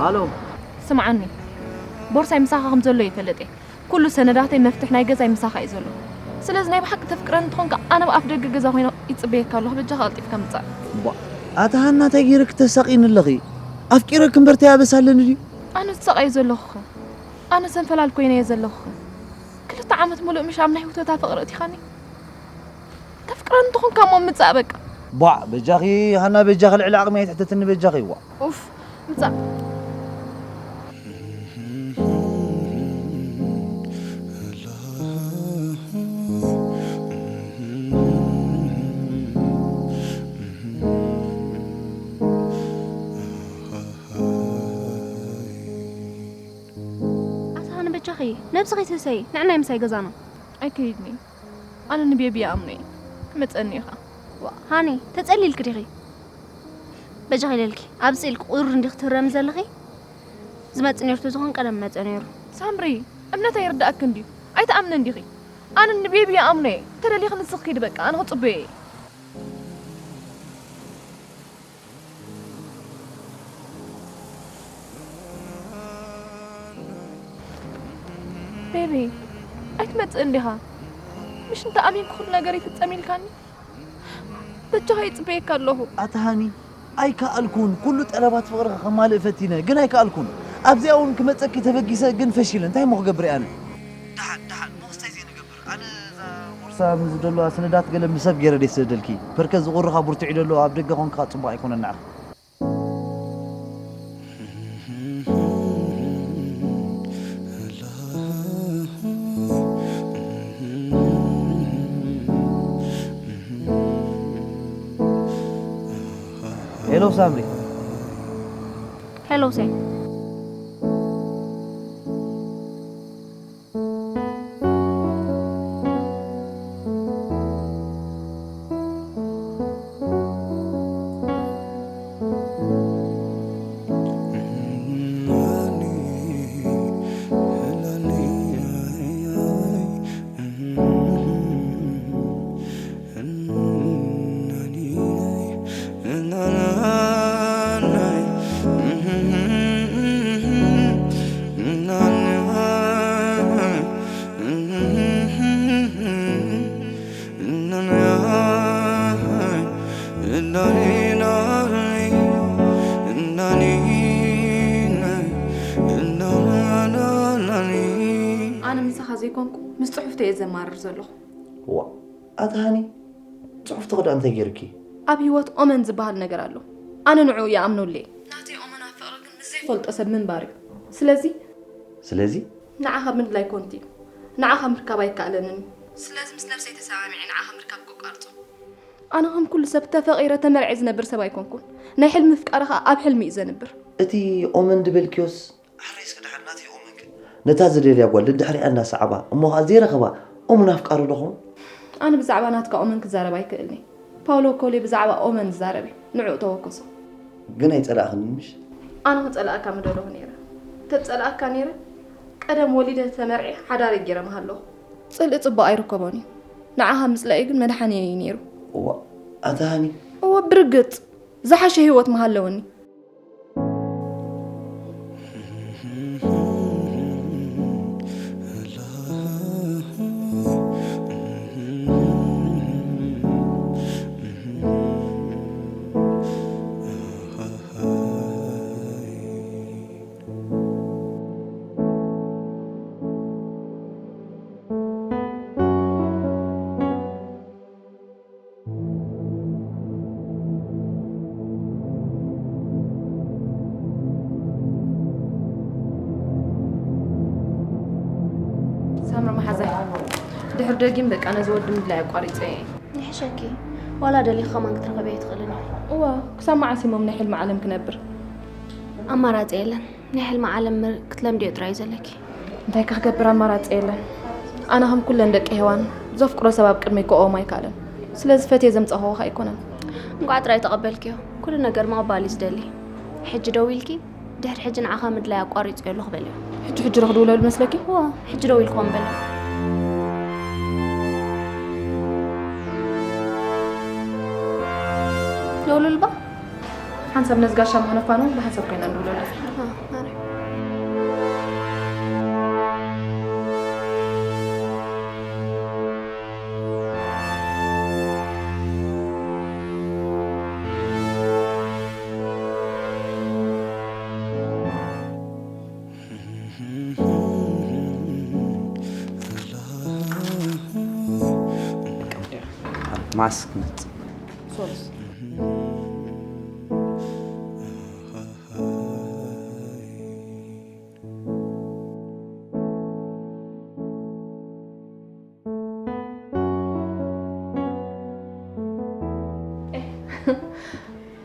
ኣሎ። ስምዓኒ፣ ቦርሳይ ምሳኻ ከም ዘሎ ይፈልጥ እየ። ኩሉ ሰነዳተይ፣ መፍትሕ ናይ ገዛይ ምሳኻ እዩ ዘሎ። ስለዚ ናይ ብሓቂ ተፍቅረኒ እንተኾንካ፣ ኣነ ኣብ ኣፍ ደገ ገዛ ኮይነ ይጽበየካ ኣለኹ። በጃኻ ቀልጢፍካ ምጻእ። ቧ፣ ኣታ ሃና፣ እንታይ ገይረ ክተሳቕይኒ ኣለኺ? ኣፍቂረኪ እምበር እንታይ ኣበሳ ኣለኒ ድዩ? ኣነ ዝሳቐየ ዘለኹኸ? ኣነ ሰንፈላል ኮይነ እየ ዘለኹኸ? ክልተ ዓመት ሙሉእ ምሽ ኣብ ናይ ህውተታ ፍቕሪ እቲኻኒ? ተፍቅረኒ እንተኾንካ እሞ ምጻእ በቃ። ቧዕ፣ በጃኺ ሃና፣ በጃኺ ልዕሊ ዓቕሚ ኣይትሕተትኒ በጃኺ። ዋ። ኡፍ፣ ምጻእ። ኣታ ንበጃኺ ነብስኺ ትህሰይ፣ ንዕናይ ምሳይ ገዛና። ኣይከይድኒ። ኣነ ንቤቢ ይኣምኖ እየ። ክመጸኒ ኢኻ። ዋ፣ ሃኒ፣ ተጸሊልኪ ዲኺ? በጃኺ ኢለልኪ፣ ኣብ ስኢልኪ ቁሪ እንዲኺ ትህረሚ ዘለኺ? ዝመጽእ ነይሩ ተዝኾን ቀደም መጸ ነይሩ። ሳምሪ፣ እምነተይ ይርዳእኪ እንድዩ። ኣይትኣምንን ዲኺ? ኣነ ንቤቢ ይኣምኖ እየ። ተደሊኺ ንስኺ ኪዲ በቃ፣ ኣነ ክጽበዮ እየ። ቤቢ፣ ኣይትመጽእን ዲኻ? ምሽ እንተ ኣሚንኩ ኩሉ ነገር ይፍጸም ኢልካኒ? በጃኻ ይጽበየካ ኣለኹ። ኣታ ሃኒ፣ ኣይከኣልኩን። ኩሉ ጠለባት ፍቕርኻ ከማልእ ፈቲነ፣ ግን ኣይከኣልኩን። ኣብዚኣ እውን ክመጸኪ ተበጊሰ፣ ግን ፈሺለ። እንታይ እሞ ክገብር እየ ኣነ? ደሓን፣ ደሓን፣ እሞ ክስታይ ዘይንገብር። ኣነ እዛ ቦርሳ ምስ ዘለዋ ሰነዳት ገለ ምሰብ ገይረ ደይ ስደደልኪ። ፐርከ ዝቑርኻ ብርቱዕ እዩ ዘሎ፣ ኣብ ደገ ኮንካ ጽቡቕ ኣይኮነን ንዓኺ። ሄሎ ሳምሪ። ሄሎ ሁሴን። ኣነ ምሳኻ ዘይኮንኩ ምስ ጽሑፍተይ እየ ዘማርር ዘለኹ። ዋ፣ ኣታ ሃኒ፣ ጽሑፍቲ ክዳ እንታይ ገይርኪ? ኣብ ህይወት ኦመን ዝበሃል ነገር ኣሎ። ኣነ ንዕኡ ይኣምነሉ እየ። ናተይ ኦመን ኣብ ፍቕሪ ግን ምስ ዘይፈልጦ ሰብ ምንባር እዩ። ስለዚ ስለዚ ንዓኻ ምድላይ ኮንቲ እዩ። ንዓኻ ምርካብ ኣይከኣለንን እዩ። ስለዚ ምስ ነብሰይ ተሰማሚዐ ንዓኻ ምርካብ ከቋርጾ። ኣነ ከም ኩሉ ሰብ ተፈቒረ ተመርዕየ ዝነብር ሰብ ኣይኮንኩን። ናይ ሕልሚ ምፍቃር ኸኣ ኣብ ሕልሚ እዩ ዘንብር። እቲ ኦመን ድበልክዮስ ኣሕሪስኪ ደሓን ናተይ ኦመን ከ ነታ ዝደልያ ጓል ደድሕሪኣ እናሰዓባ እሞ ኸኣ ዘይረኸባ ኦመን ኣፍቃሪ ዶ ኸውን? ኣነ ብዛዕባ ናትካ ኦመን ክዛረብ ኣይክእልን እየ። ፓውሎ ኮሌ ብዛዕባ ኦመን ዝዛረብ እዩ። ንዕኡ ተወከሶ። ግን ኣይጸላእኽንን ምሽ? ኣነ ክጸልኣካ ምደለኹ ነይረ። ተጸላእካ ነይረ ቀደም ወሊደ ተመርዕየ ሓዳረይ ገይረ ምሃለኹ። ጽልኢ ጽቡቕ ኣይርከቦን እዩ። ንዓኻ ምጽላእይ ግን መድሓኒየይ እዩ ነይሩ። እዋእ ኣታ ሃኒ። እወ ብርግጽ ዝሓሸ ህይወት ምሃለወኒ። ሳምሪ መሓዛይ፣ ድሕሪ ደጊም በቃ ነዚ ወዲ ምድላይ ኣቋሪፀ እየ። ይሕሸኪ፣ ዋላ ደሊኺ ከማን ክትረኸብዮ ኣይትኽእልን ኢኺ። እዋ፣ ክሳብ መዓስ እሞ ኣብ ናይ ሕልሚ ዓለም ክነብር? ኣማራፂ የለን። ናይ ሕልሚ ዓለም ክትለምድዮ ጥራይ እዩ ዘለኪ። እንታይ ከ ክገብር ኣማራፂ የለን። ኣነ ከም ኩለን ደቂ ሄዋን ዘፍቅሮ ሰብ ኣብ ቅድመይ ክቆም ኣይከኣለን። ስለዚ ፈትየ ዘምፃእኽዎ ከ ኣይኮነን። እንቋዕ ጥራይ ተቐበልክዮ። ኩሉ ነገር ምቕባል እዩ ዝደሊ። ሕጂ ደዊልኪ ድሕሪ ሕጂ ንዓኻ ምድላይ ኣቋሪፀዮ ኣለኹ በልዮ። ሕጂ ሕጂ ዶ ክድውለሉ መስለኪ? እወ፣ ሕጂ ደዊልክዎም በልዮ። ደውሉልባ። ሓንሳብ ነዚ ጋሻ መኽነፋ ነው ብሓንሳብ ኮይና ንድውለሉ። ማስ ክመጽእ። ሶልስ።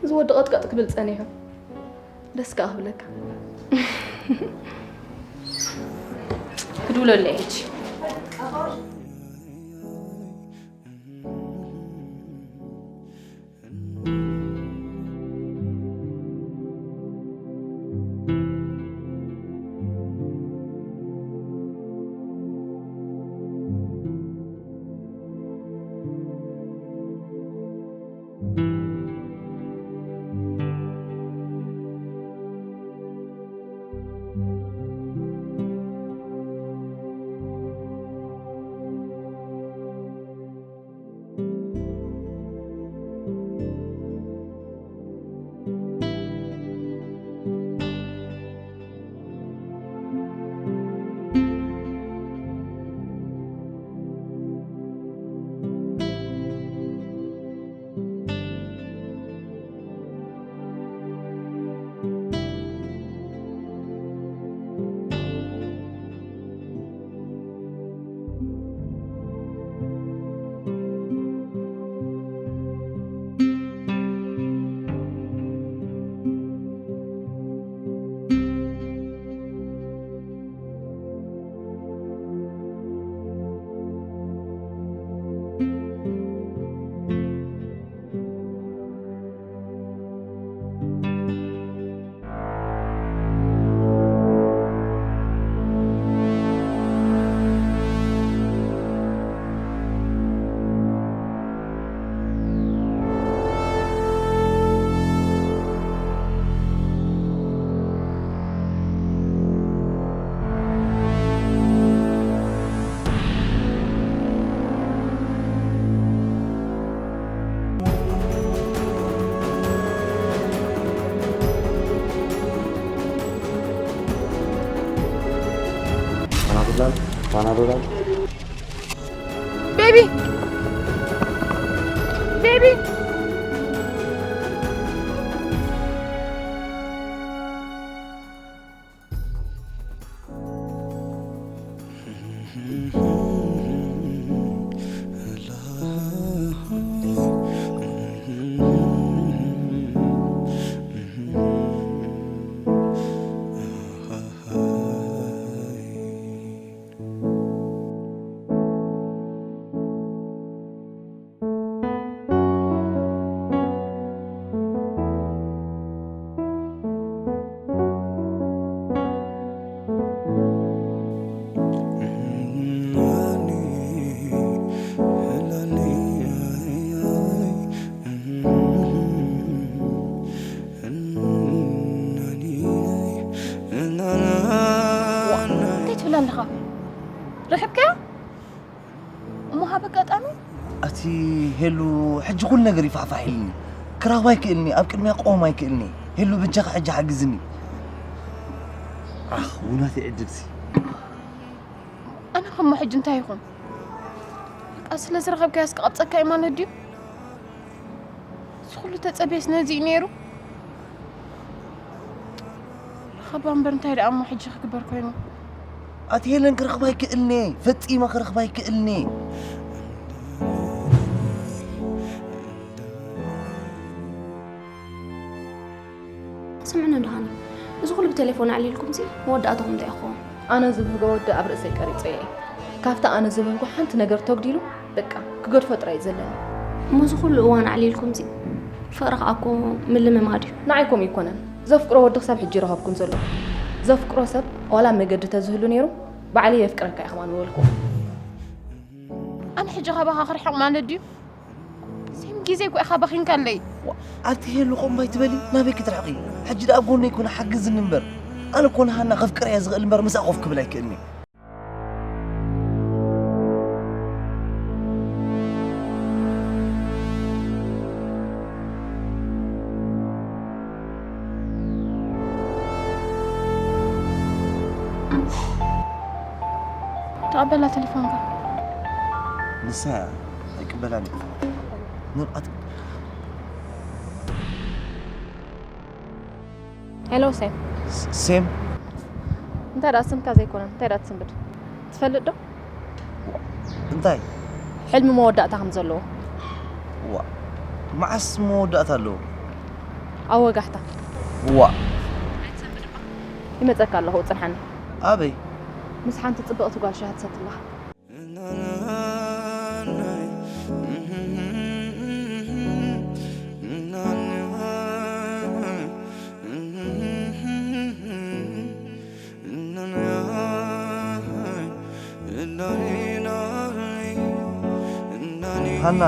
እዚ ወዲ ቀጥቀጥ ክብል ጸኒሑ። ደስ ከኣ ክብለካ። ክድውለለይ ሕጂ። ፓናዶላል ፓናዶላል ቤቢ ቤቢ እንታይ ትብል ኣለኻ? ረኺብካያ? እሞ ሃብ ኣጋጣሚ ኣቲ ሄሉ፣ ሕጂ ኩሉ ነገር ይፋሕፋሕ ኢልኒ። ክራኹባ ኣይክእልኒ፣ ኣብ ቅድሚያ ክቆም ኣይክእልኒ። ሄሉ፣ በጃኻ ሕጂ ሓግዝኒ። ኣኽ ውናት ይዕድልሲ። ኣነ ከሞ ሕጂ እንታይ ይኹን? በቃ ስለ ዝረኸብካያስ ክቐብጸካ እዩ ማለት ድዩ? እዚ ኩሉ ተጸብየስ ነዚ እዩ ነይሩ። ረኸባ እምበር እንታይ ደኣ እሞ ሕጂ ክግበር ኮይኑ? ኣቲ ሄለን፣ ክረኽባ ኣይክእልኒ፣ ፈጺመ ክረኽባ ኣይክእልኒ። ስምዕኒ ደሃኒ፣ እዚ ኩሉ ብቴሌፎን ኣዕሊልኩምሲ መወዳእታኹም እንታይ ክኸውን? ኣነ ዝብህጎ ወዲ ኣብ ርእሰይ ቀሪጸዮ እየ። ካብቲ ኣነ ዝብህጎ ሓንቲ ነገር ተጉዲሉ፣ በቃ ክገድፎ ጥራይ እዩ ዘለኒ። እሞ እዚ ኩሉ እዋን ኣዕሊልኩምሲ ፍቕሪ ከኣ እኮ ምልምማድ እዩ። ንዓይ ከምኡ ኣይኮነን። ዘፍቅሮ ወዲ ክሳብ ሕጂ ይረኸብኩን ዘለኹ። ዘፍቅሮ ሰብ ዋላ መገዲ ተዝህሉ ነይሩ፣ ባዕለይ የፍቅረካ እየ ከማን ምበልኩ። ኣነ ሕጂ ካባኻ ክርሕቕ ማለት ድዩ? ሴም ግዜ እኮ ኢኻ ባኺንካለይ። ኣቲ ሄሉ፣ ከምኡ ኣይትበሊ፣ ናበይ ክትርሕቒ? ሕጂ ደኣ ኣብ ጎነይ ኩኒ ሓግዝኒ እምበር። ኣነ እኮ ንሃና ከፍቅራ እየ ዝኽእል እምበር ምስኣ ኮፍ ክብል ኣይክእልኒ። ተቐበላ ቴሌፎንካ። ንሳ ኣይቅበላን እዩ። ንብዓት ሄሎ ሴም፣ ሴም እንታይ ደኣ ስምካ ዘይኮነ እንታይ ደኣ ትስንብድ ትፈልጥ ዶ? እንታይ ሕልሚ መወዳእታ ከም ዘለዎ። ዋ መዓስ መወዳእታ ኣለዎ? ኣብ ወጋሕታ ዋ ይመጸካ ኣለኹ፣ ጽንሓኒ። ኣበይ? ምስ ሓንቲ ጽብቕቲ ጓል ሻሂ ትሰቲ ኣለኻ። ሃና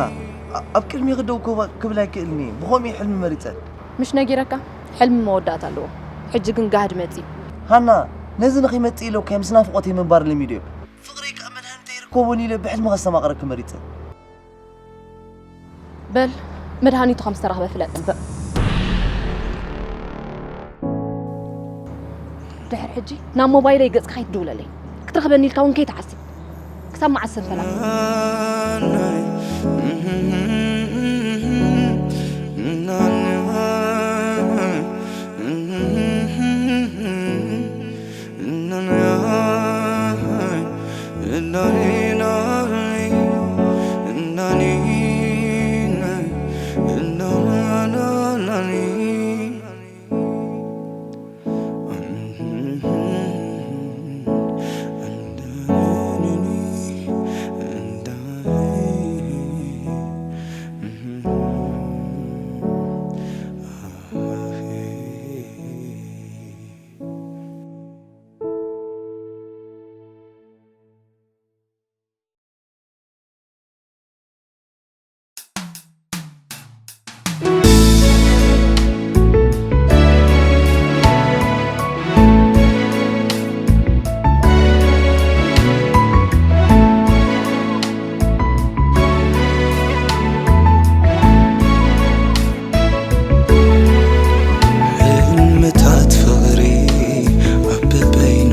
ኣብ ቅድሚ ክደው ክብል ኣይክእልኒ። ብኸምኡ ሕልሚ መሪጸ። ምሽ ነጊረካ፣ ሕልሚ መወዳእታ ኣለዎ። ሕጂ ግን ጋህዲ መጺ። ሃና ነዚ ንኸይመጽእ ኢለካ ምስ ናፍቖተይ ምንባር ለሚደዮ። ፍቕረይ ከኣ መድሃኒት ኣይርከቦን ኢለ ብሕልሚ ከስተማቕረኪ መሪጸ። በል መድሃኒቱ ከም ዝተረኽበ ፍለጥ። ድሕር ሕጂ ናብ ሞባይለይ ገጽካ ከይትድውለለይ፣ ክትረኽበኒ ኢልካ እውን ከይትሓስብ። ክሳብ መዓስ ሰንፈላ? ሕልምታት ፍቕሪ ኣብ በበይኑ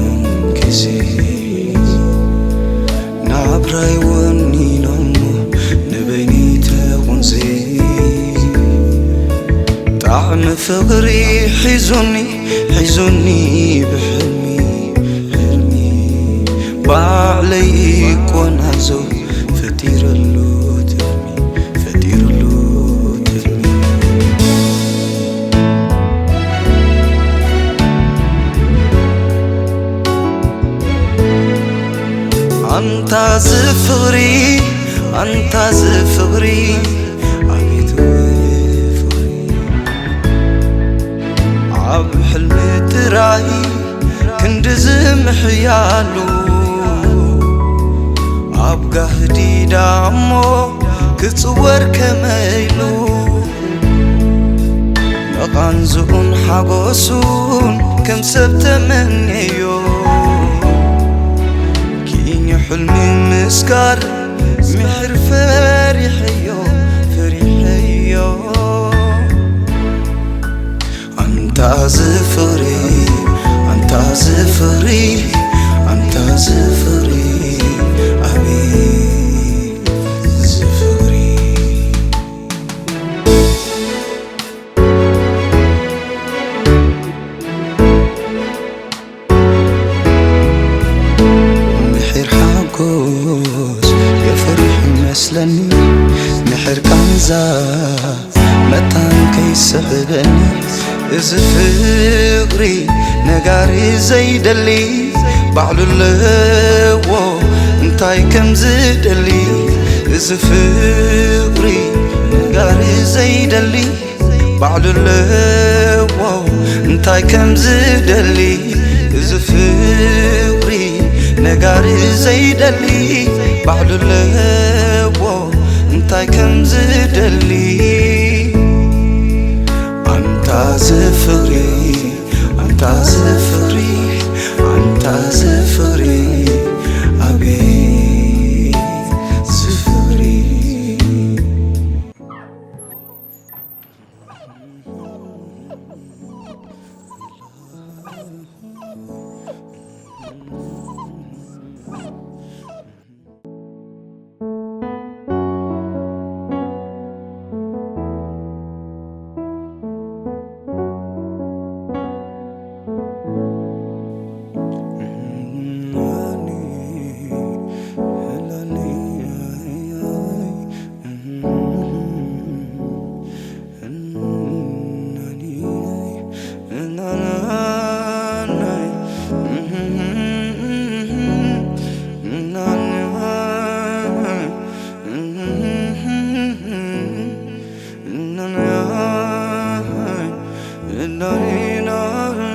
ግዜ ናብራይ ወኒኖሞ ንበይኒ ተቑንዜ ጣዕሚ ፍቕሪ ሒዙኒ ሒዙኒ ብሕልሚ ሕልሚ ባዕለይ ይቆናዞ ፈጢረሉ ትልሚ ፈጢረሉ ትልሚ ኣንታ ዝፍቕሪ ኣንታ ዝፍቕሪ ኣቤት ፍቕሪ ኣብ ሕልሚ ጥራይ ክንዲ ዝምሕያሉ ኣብ ጋህዲ ዳሞ ክጽወር ከመይሉ ንቓንዝኡን ሓጎሱን ከም ሰብ ተመንየዮ ኪኒ ሕልሚ ምስጋር ምሕር ፈሪሐዮ ፈሪሐዮ ኣንታ ዝፍቕሪ ኣንታ ዝፍቕሪ ኣንታ ዝፍቕሪ ኣቤት ዝፍቕሪ ምሒር ሓጎስ የፈርሕ ይመስለኒ ምሕር ቃንዛ መታን ከይስሕበኒ እዚ ፍቕሪ ነጋሪ ዘይደሊ ባዕሉ ኣለዎ እንታይ ከም ዝደሊ እዚ ፍቕሪ ነጋሪ ዘይደሊ ባዕሉ ኣለዎ እንታይ ከም ዝደሊ እዚ ፍቕሪ ነጋሪ ዘይደሊ ባዕሉ ኣለዎ እንታይ ከም ዝደሊ ኣንታ ዝፍቕሪ ኣንታ ዝፍቕሪ ኣንታ ዝፍቕሪ ኣቤት ዝፍቕሪ ይኖር